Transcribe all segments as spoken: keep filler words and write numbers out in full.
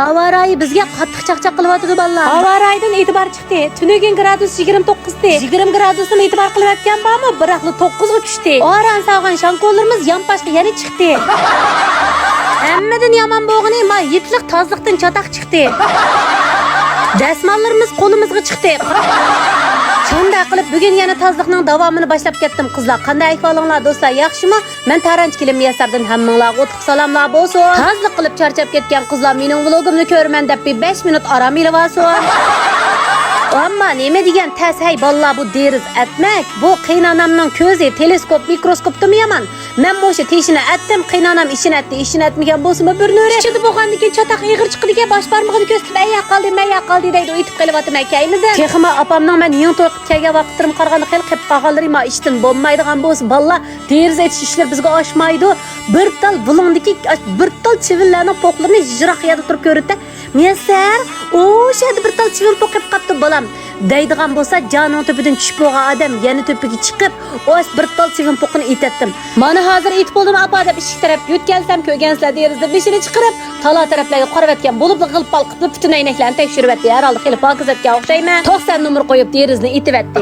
ھاۋا رايى بىزگە قاتتىق چاقچاق قىلىۋاتىدۇ، بالىلار. ھاۋا رايىدىن ئېتىبار چىقتى. تۈنۈگۈن گرادۇس يىگىرمە توققۇزتى. يىگىرمە گرادۇسنىمۇ ئېتىبار قىلىۋەتكەن بارمۇ؟ بىراقلا توققۇزغا چۈشتى. ئاران سالغان شامپۇنلىرىمىز يانپاشقا يەنە چىقتى. ھەممىدىن يامان بولغىنى، ما يىپلىق تازىلىقتىن چاتاق چىقتى. دەسماللىرىمىز قولىمىزغا چىقتى. شۇنداق قىلىپ، بۈگۈن يەنە تازىلىقنىڭ داۋامىنى باشلاپ كەتتىم، قىزلار. قانداق ئەھۋالىڭلار، دوستلار؟ ياخشىمۇ؟ مەن تارانچى كېلىن مىيەسەردىن ھەممىڭلارغا ئوتلۇق سالاملار بولسۇن. تازىلىق قىلىپ چارچاپ كەتكەن قىزلار مېنىڭ ۋلوگۇمنى كۆرىمەن دەپ بىر بەش مىنۇت ئارام ئېلىۋالسۇن. ئەمما نېمە دېگەن تەس ھەي بالىلار، بۇ دېرىزە ئەتمەك. بۇ قېينانامنىڭ كۆزى تېلېسكوپ، مىكروسكوپتىنمۇ يامان. مەن مۇشۇ تېشىنى ئەتتىم، قېينانام ئىشىنى ئەتتى، ئىشىنى ئەتمىگەن بولسىمۇ بىر نۆرە. ئىچىدە بولغاندىن كېيىن چاتاق ئېغىر چىقىدىكەن، باش بارمىقىنى كۆرسىتىپ، ئەييا قالدى، مەييا قالدى دەيدۇ، ئېتىپ قېلىۋاتىمەن كەينىدىن. تېخىمۇ ئاپامنىڭ مەن يېڭى توي قىلىپ كەلگەن ۋاقىتلىرىمغا قارىغاندا خېلى قېپىپ قالغانلىرى ما ئىشتىن بولمايدىغان بولسا، بالىلار، دېرىزە ئېچىش ئىشلىرى بىزگە ئاشمايدۇ. بىر تال بۇلۇڭدىكى، بىر تال چىۋىنلەرنىڭ پوقلىرىنى يىراق يەردە تۇرۇپ كۆرۈتتى. مىيەسەر، ئۇ شەدە بىر تال چىۋىن پوقى قېپىپ قاپتۇ، بالام، دەيدىغان بولسا، جانىڭ تۈپىدىن چۈشۈپ بولغان ئادەم يەنە تۈپىگە چىقىپ، ئاش بىر تال چىۋىن پوقىنى ئېتەتتىم. مانا ھازىر ئېتىپ بولدۇم، ئاپا، دەپ ئىشىك تەرەپ يۆتكەلسەم، كۆرگەنسىلەر دېرىزىدىن بېشىنى چىقىرىپ، تالا تەرەپلەرگە قارىۋەتكەن بولۇپلا غىلپالقىپلا پۈتۈن ئەينەكلەرنى تەكشۈرۈۋەتتى. ھەرھالدا خېلى پاكىز ئەتكەن ئوخشايمەن. توقسان نومۇر قويۇپ دېرىزىنى ئېتىۋەتتى.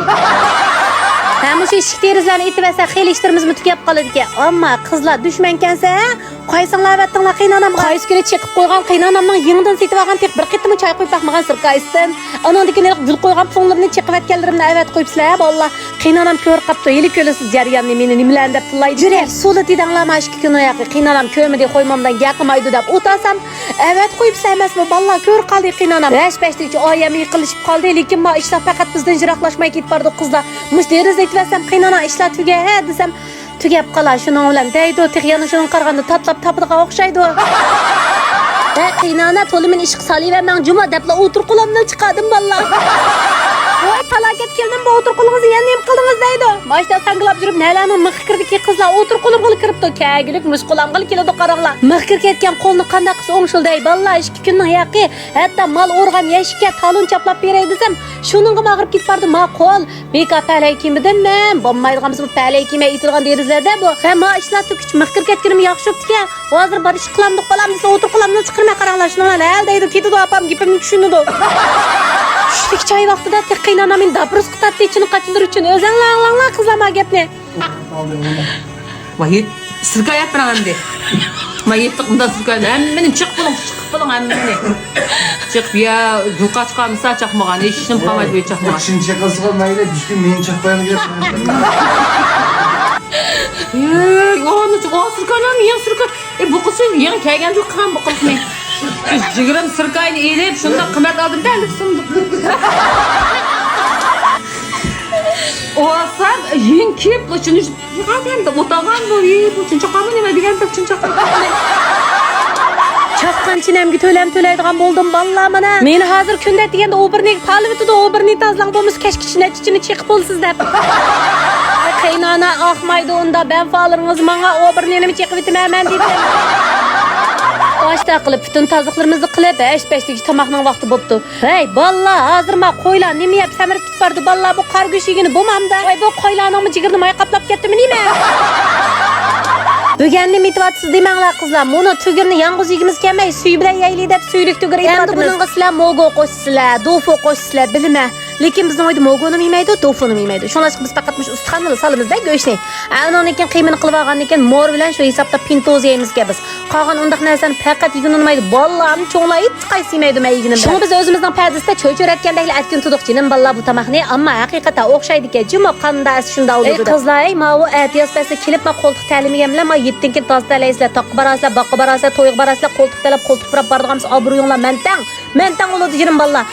ھە، مۇشۇ ئىشىك دېرىزىلەرنى ئېتىۋەتسە، خېلى ئىشلىرىمىزمۇ تۈگەپ قالىدىكەن. ئەمما قىزلار دۈشمەنكەنسە، ھە؟ قايسىڭلار ئەۋەتتىڭلار قېينانامغا؟ قايسى كۈنى چېقىپ قويغان قېينانامنىڭ يېڭىدىن سېتىۋالغان، تېخى بىر قېتىممۇ چاي قۇيۇپ باقمىغان سىركايىستىن. ئانىڭدىن كېيىن ھېلىقى گۈل قويغان پۇلۇڭلىرىنى چېقىۋەتكەنلىرىمنى ئەۋەتىپ قويۇپسىلەر ھە بالىلار. قېينانام كۆرۈپ قاپتۇ، ھېلى كۆرىسىز جەرياننى، مېنى نېمىلەرنى دەپ تىللايدۇ. يۈرەر سۇلىتى دەڭلار، ما ئىككى كۈن ئاياقى قېينانام كۆرمىدى، قويمامدان گەپ قىلمايدۇ دەپ ئولتۇرسام، ئەۋەتىپ قويۇپسىلەر ئەمەسمۇ بالىلار، كۆرۈپ قالدى قېينانام. ھەش پەشتىكچە ئايەم يېقىنلىشىپ قالدى، لېكىن ما ئىشلار پەقەت بىزدىن يىراقلاشماي كېتىپ بارىدۇ قىزلار. مۇشۇ دېرىزىنى ئېتىۋەتسەم قېينانام ئىشلار تۈگەي ھە دېسەم، تۈگەپ قالا شۇنىڭ بىلەن دەيدۇ، تېخى يەنە شۇنىڭغا قارىغاندا تاتلاپ تاپىدىغان ئوخشايدۇ. ھە قېينانا، تولىمۇ ئىشقا سالىۋەرمەڭ جۇمۇ دەپلا ئوتتۇرا قولۇمنى چىقاردىم بالىلار. ۋاي پالاكەت كېلىنىم، بۇ ئوتتۇرا قولىڭىزنى يەنە نېمە قىلدىڭىز دەيدۇ. ماشتا ساڭگىلاپ يۈرۈپ نەلەرنىڭ مىخى كىردىكى قىزلار ئوتتۇرا قولۇمغىلا كىرىپتۇ، كەگۈلۈك مۇشۇ قولۇمغىلا كېلىدۇ قاراڭلار. مىخى كىرىپ كەتكەن قولنى قانداق قىلسا ئوڭشىلىدۇ دەي بالىلار، ئىككى كۈننىڭ ھەققى، ھەتتا مال ئورغان يەشىككە تالون چاپلاپ بېرەي دېسەم، شۇنىڭغىمۇ ئاغرىپ كېتىپ بارىدۇ ما قول. بىكار پەلەي كىيمىدىم مەن. بولمايدىغان بولسا بۇ پەلەي كىيمەي ئېتىلغان دېرىزىلەردە بۇ. ھە، ما ئىشلار تۈگىچە مىخ كىرىپ كەتكىنىم ياخشى بوپتىكەن. ھازىر بار ئىش قىلامدۇق بالام دېسە ئوتتۇرا قولۇمنى چىقىرماي قاراڭلار، شۇنىڭلار ھەل دەيدۇ، كېتىدۇ ئاپام گېپىمنى چۈشىنىدۇ. چۈشلۈك چاي ۋاقتىدا تېخى قېينانام مېنى داپرۇسقا تارتتى، ئىچىنى قاچىلىرى ئۈچۈن. ئۆزەڭلار ئاڭلاڭلار قىزلار ما گەپنى. ۋاھىد، سىركاياپ بېرىڭ ئەمدى. ما يېتىق مۇنداق سىركايدى. ھەممىنى چىق بولۇڭ، چىقىپ بولۇڭ ھەممىنى. چىقىپ يا يۇقا چىقارمىسا چاقمىغان، ھېچنېمە قالمايدۇ بۇ چاقمىغان. شۇنى چېقىلسىغا مەيلى، بۈشكۈن مېنى چاقمايدۇ. ئۆي، ئۇ، ئۇ سىركايلارمۇ يېڭى سىركاي. ئەي، بۇ قىز شۇ يېڭى كەلگەندىلا قىلغان بۇ قىلىقنى. شۇ يىگىرمە سىركاينى ئېلىپ، شۇنداق قىممەت ئالدىم-دە، ئەللىك سومدۇق. ئۇ ئالسام، يېڭى كېلىپ، شۇنى يىغادەمدە ئوتاغان بۇ، ئى، بۇ چىنچاقامۇ نېمە دېگەندەك چىنچاقام. چاققان چىنەمگە تۆلەم تۆلەيدىغان بولدۇم، بالىلار، مانا. مېنى ھازىر كۈندە دېگەندە ئوبورنىگە پالىۋېتىدۇ، ئوبورنى تازىلاڭ، بولمىسا كەچكىچە نەچچە چىنە چېقىپ بولىسىز دەپ. قېينانا ئاقمايدۇ ئۇندا، بەنفالىرىڭىز ماڭا ئوبورنىنىمۇ چېقىۋېتىمەن مەن دېدىم. ئاشتا قىلىپ، پۈتۈن تازىلىقلىرىمىزنى قىلىپ، ھەش پەشتىكى تاماقنىڭ ۋاقتى بوپتۇ. ھەي، بالىلار، ھازىر ما قويلار نېمە يەپ سەمرىپ كېتىپ بارىدۇ، بالىلار، بۇ قارا گۆش يېگىنى بولمامدا؟ ۋاي، بۇ قويلارنىڭمۇ جىگىرىنى ماي قاپلاپ كەتتىمۇ نېمە؟ بۈگەن نېمە ئېتىۋاتىسىز دېمەڭلار، قىزلار. مۇنۇ تۈگۈرنى يالغۇز يېگۈمىز كەلمەي، سۈيى بىلەن يەيلى دەپ سۈيلۈك تۈگۈر ئېتىۋاتىمىز. ئەمدى بۇنىڭغا سىلەر موگو قوشىسىلەر، دوفۇ قوشىسىلەر، بىلىمەن. لېكىن بىزنىڭ ئۆيدە موگونىمۇ يېمەيدۇ، دوفۇنىمۇ يېمەيدۇ. شۇڭلاشقا بىز پەقەت مۇشۇ ئۇستىخاننىلا سالىمىزدە گۆشنى. ئانىڭدىن كېيىن قىيمىنى قىلىۋالغاندىن كېيىن مور بىلەن شۇ ھېسابتا پىنتوز يەيمىزكەن بىز. قالغان ئۇنداق نەرسىنى پەقەت يېگىلى ئۇنىمايدۇ. بالىلارمۇ، چوڭلار ھېچقايسىسى يېمەيدۇ مەن يېگىنىم. شۇڭا بىز ئۆزىمىزنىڭ پەردىسىدە چۆچۈرەتكەندەكلا ئەتكىن تۇردۇق جېنىم بالىلار بۇ تاماقنى. ئەمما ھەقىقەتەن ئوخشايدىكەن جۇمۇ، قانداق ئەسلى شۇنداق بولىدۇ. ئەي قىزلار، ئەي، ماۋۇ ئەتىياز پەسلى كېلىپ، ما قولتۇق تەلىمىگەن بىلەن ما يەتتىن كېيىن تازا تەلەيسىلەر، تاغقا باراسىلەر، باغقا باراسىلەر، تويغا باراسىلەر، قولتۇق تەلەپ، قولتۇق پۇراپ بارىدىغان بولسا ئابرۇيۇڭلار مەنتەڭ. مەنتەڭ بولىدۇ جېنىم بالىلار.